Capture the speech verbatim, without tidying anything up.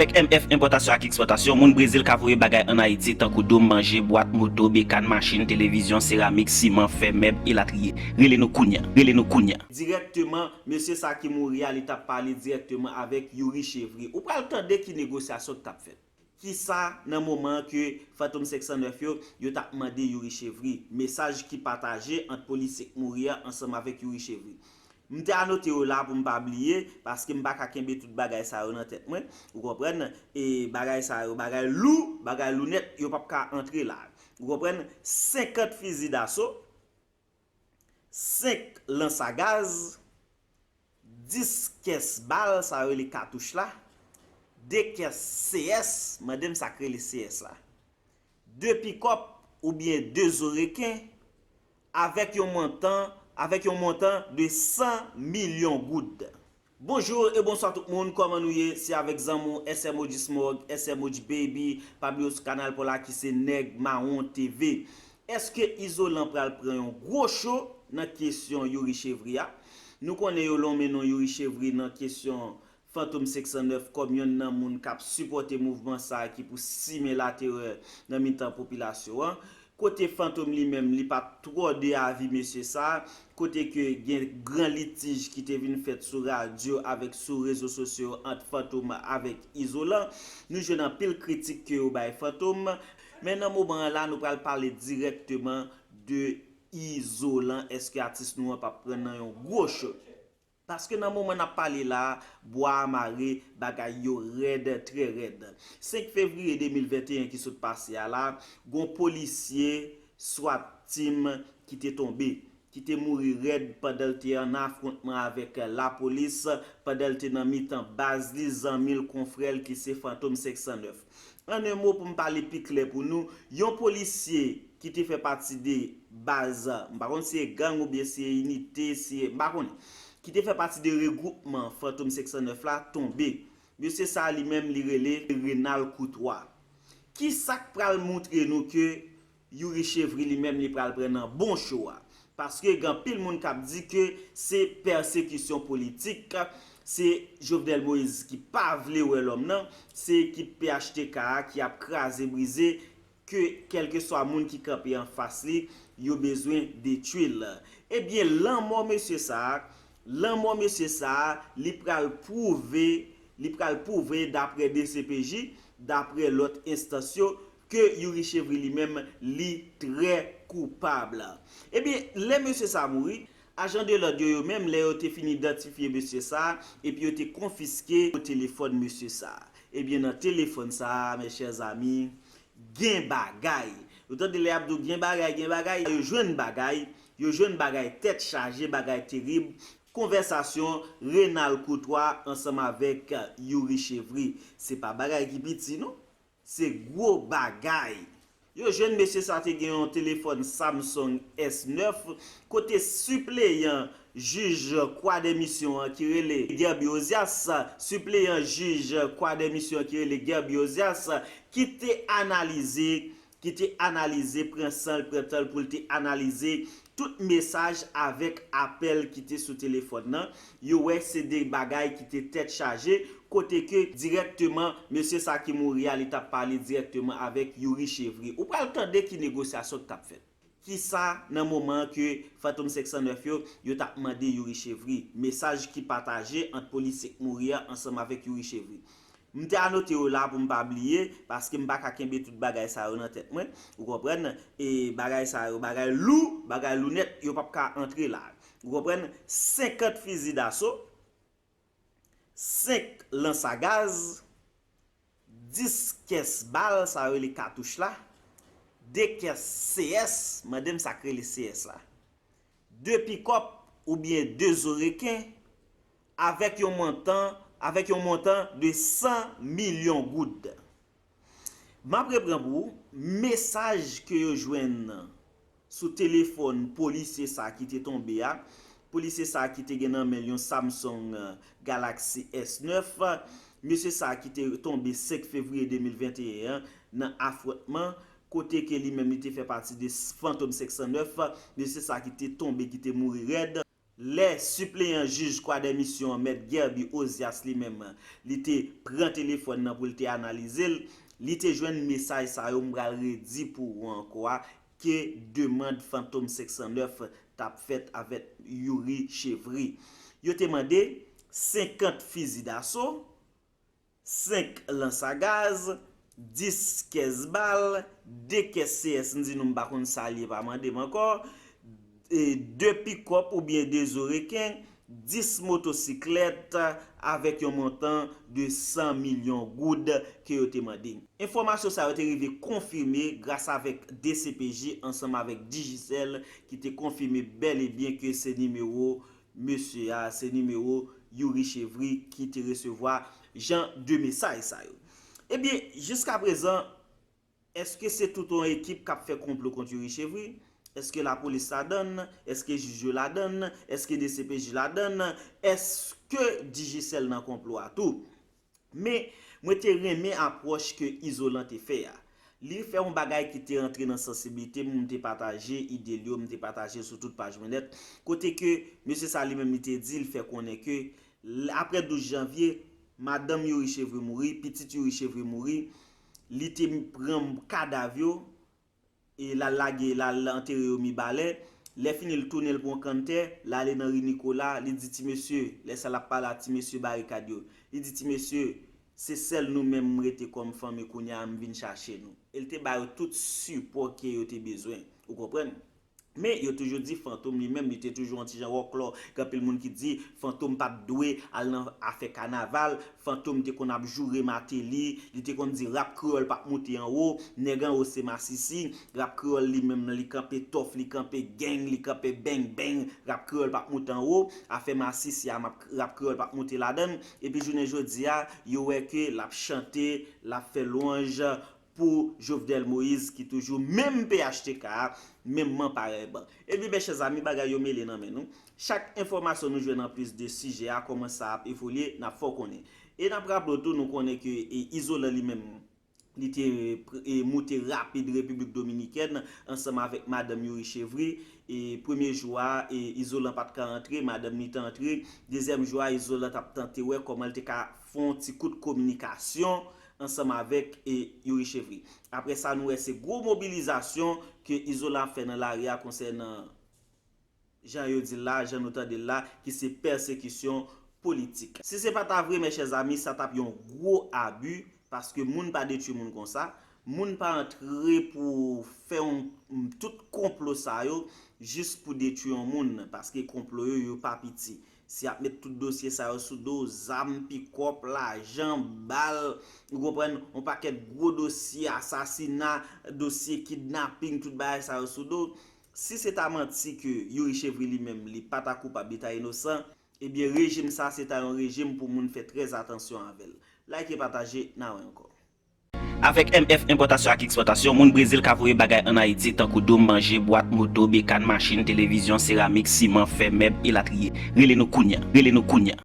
Avèk M F Enpòtasyon ak Ekspòtasyon, moun Brezil ka voye bagay ann Ayiti tankou dòm manje, bwat, moto, bekàn, machin, televizyon, seramik, siman, fè, mèb, elatriye. Rele nou kounya. Rele nou kounya. Dirèkteman, mesye sa ki mouri a, li t ap pale dirèkteman avèk Youri Chevry. Ou pral tande ki negosyasyon k t ap fèt. Kisa nan moman ke Fantom senk san nèf yo, yo t ap mande Youri Chevry? Mesaj ki pataje ant polisye k mouri a ansanm avèk Youri Chevry. M te anote yo la pou m pa bliye, paske m pa ka kenbe tout bagay sa yo nan tèt mwen, ou konprann? E bagay sa yo, bagay lou, bagay lou nèt, yo p ap ka antre la. Ou konprann? Senkant fizi daso, senk lans a gaz, dis kès bal, sa yo rele katouch la, de kès C S, mande m sa k rele C S la, de pikòp oubyen de zo reken, avèk yon montan, avèk yon montan de san milyon goud. Bonjou e bonswa tout moun, kòman nou ye? Se avèk zanmi w S M O G Smog, S M O G Baby, pa bliye w sou kanal pa w la ki se Nèg Mawon T V. Èske Izolan pral pran yon gwo cho nan kesyon Youri Chevry a? Nou konnen yo lonmen non Youri Chevry nan kesyon Fantom senk san nèf kòm yonn nan moun k ap sipòte mouvman sa a ki pou simen laterè nan mitan popilasyon an. Kote Fantom li menm, li pa t twò de avi mesye sa a, kote ke gen gran litij ki te vin fèt sou radyo avèk sou rezo sosyo ant Fantom avèk Izolan. Nou jwenn anpil kritik ke yo bay Fantom, men nan moman an la, nou pral pale dirèkteman de Izolan. Èske atis nou an p ap pran nan yon gwo cho? Paske nan moman n ap pale la a, bwa a mare, bagay yo rèd, trè rèd. Senk fevriye de mil venteyen ki sot pase a la, gon polisye swat team ki te tonbe, ki te mouri rèd pandan l te ann afwontman avèk lapolis, pandan l te nan mitan baz li, zanmi l, konfrè l ki se Fantom senk san nèf. An en mo, pou m pale pi klè pou nou, yon polisye ki te fè pati de baz, m pa konn si se gang oubyen si se inite, si se, m pa konnen, ki te fè pati de regwoupman Fantom senk san nèf la, tonbe. Mesye sa a li menm, li rele Renald Courtois. Kisa k pral montre nou ke Youri Chevry li menm li pral pran nan bon cho a? Paske gen anpil moun k ap di ke se pèsekisyon politik, se Jovenel Moïse ki pa vle wè lòm nan, se ekip P H T K a ki ap kraze brize, ke kèlkeswa moun ki kanpe anfas li, yo bezwen detwi l. Ebyen, lanmò mesye sa a, lanmò mesye sa a, li pral pwouve, li pral pwouve, daprè D C P J, daprè lòt enstans yo, ke Youri Chevry li menm, li trè koupab. Ebyen, lè mesye sa a mouri, ajan de lòd yo, yo menm, lè yo te fin idantifye mesye sa a, epi yo te konfiske telefòn mesye sa a. Ebyen, nan telefòn sa a, mes chers amis, gen bagay. Ou tande lè y ap di w gen bagay, gen bagay, yo jwenn bagay, yo jwenn bagay tèt chaje, bagay terib. Konvèsasyon Renald Courtois ansanm avèk Youri Chevry. Se pa bagay ki piti, non. Se gwo bagay. Yo jwenn mesye sa te gen yon telefòn Samsung S nèf, kote sipleyan jij Kwadèmisyon an ki rele Guerby Ozias, sipleyan jij Kwadèmisyon an ki rele Guerby Ozias, ki te analize, ki te analize, pran san l, pran tan l pou l te analize tout mesaj avèk apèl ki te sou telefòn nan. Yo wè se de bagay ki te tèt chaje, kote ke dirèkteman, mesye sa ki mouri a, li t ap pale dirèkteman avèk Youri Chevry. Ou pral tande ki negosyasyon k t ap fèt. Kisa nan moman ke Fantom senk san nèf yo, yo t ap mande Youri Chevry? Mesaj ki pataje ant polisye k mouri a ansanm avèk Youri Chevry. M te anote yo la pou m pa bliye, paske m pa ka kenbe tout bagay sa yo nan tèt mwen, ou konprann? E bagay sa yo, bagay lou, bagay lou nèt, yo p ap ka antre la. Ou konprann? Senkant fizi daso, senk lans a gaz, dis kès bal, sa yo rele katouch la, de kès C S, mande m sa k rele C S la, de pikòp oubyen de zo reken, avèk yon montan, avèk yon montan de san milyon goud. M ap repran pou ou, mesaj ke yo jwenn sou telefòn polisye sa ki te tonbe a, polisye sa ki te gen nan men l yon Samsung, eh, Galaxy S nèf, mesye sa ki te tonbe senk fevriye de mil venteyen an nan afwontman, kote ke li menm li te fè pati de Fantom senk san nèf, mesye sa ki te tonbe, ki te mouri rèd. Lè sipleyan jij Kwadèmisyon an, Mèt Guerby Ozias, li menm, li te pran telefòn nan pou l te analize l, li te jwenn mesaj sa yo, m pral redi pou ou ankò a, ke demann Fantom senk san nèf t ap fèt avèk Youri Chevry. Yo te mande senkant fizi daso, senk lans a gaz, dis kès bal, de kès C S, m di nou m pa konn sa l ye, pa mande m ankò, e de pikòp oubyen de zo reken, dis motosiklèt avèk yon montan de san milyon goud ke yo te mande. Enfòmasyon sa yo te rive konfime gras avèk D C P J ansanm avèk Digicel ki te konfime bèl e byen ke se nimewo mesye a, se nimewo Youri Chevry ki te resevwa jan de mesaj sa yo. Ebyen, jiskaprezan, èske se tout yon ekip k ap fè konplo kont Youri Chevry? Èske lapolis ladann? Èske jij yo ladann? Èske D C P J ladann? Èske Digicel nan konplo a tou? Men, mwen te renmen apwòch ke Izolan te fè a. Li fè yon bagay ki te rantre nan sansiblite m, m te pataje ide l yo, m te pataje l sou tout paj mwen nèt, kote ke mesye sa li menm li te di, li fè konnen ke l-, apre douz janvye, madanm Youri Chevry mouri, pitit Youri Chevry mouri, li te pran kadav yo, e l al lage, l al antere yo Mibalè. Lè fini, l tounen, l pran kanntè, l ale nan ri Nikola, li di ti mesye, lè sa l ap pale a ti mesye barikad yo, li di ti mesye, se sèl nou menm m rete kòm fanmi kounye a, m vin chache nou. E l te ba yo tout sipò ke yo te bezwen, ou konprann? Men, yo toujou di Fantom li menm, li te toujou yon ti jan wòklò. Gen anpil moun ki di Fantom pa t dwe al nan afè kanaval. Fantom te konn ap joure Martelly, li te konn di rap kreyòl p ap moute anwo, nèg anwo se masisi, rap kreyòl li menm li kanpe tòf, li kanpe gang, li kanpe bang bang, rap kreyòl p ap moute anwo, afè masisi a m ap, rap kreyòl p ap moute ladann, epi jounen jodi a, yo wè ke l ap chante, l ap fè lwanj pou Jovenel Moïse ki toujou menm P H T K a, menm man parèy ban. Ebyen, mes chers amis, bagay yo mele nan men nou. Chak enfòmasyon nou jwenn anplis de sijè a, kòman sa ap evolye, n ap fè w konnen. E n ap raple w tou, nou konnen ke, e, Izolan li menm, li te, e, moute rapid Repiblik Dominikèn ansanm avèk madanm Youri Chevry. E premye jou a, e, Izolan pa t ka antre, madanm li te antre. Dezyèm jou a, Izolan t ap tante wè kòman l te ka fè yon ti kout kominikasyon ansanm avèk, e, Youri Chevry. Apre sa, nou wè se gwo mobilizasyon ke Izolan ap fè nan lari a konsènan jan yo di l la, jan nou tande l la, ki se pèsekisyon politik. Si se pa ta vre, mes chers amis, sa t ap yon gwo abi, paske moun pa detwi moun konsa, moun pa antre pou fè yon, tout konplo sa yo, jis pou detwi yon moun, paske konplo yo, yo pa piti. Si y ap met tout dosye sa yo sou do w, zam, pikòp, lajan, bal, ou konprann, yon pakèt gwo dosye asasina, dosye kidnaping, tout bagay sa yo sou do w, si se ta manti ke Youri Chevry li menm, li pa ta koupab, li ta inosan, ebyen, rejim sa, se ta yon rejim pou moun fè trè atansyon avè l. Like, pataje, n a wè ankò. Avèk M F Enpòtasyon ak Ekspòtasyon, moun Brezil ka voye bagay ann Ayiti, tankou dòm, manje, bwat, moto, bekàn, machin, televizyon, seramik, siman, fè, mèb, elatriye. Rele nou kounya, rele nou kounya.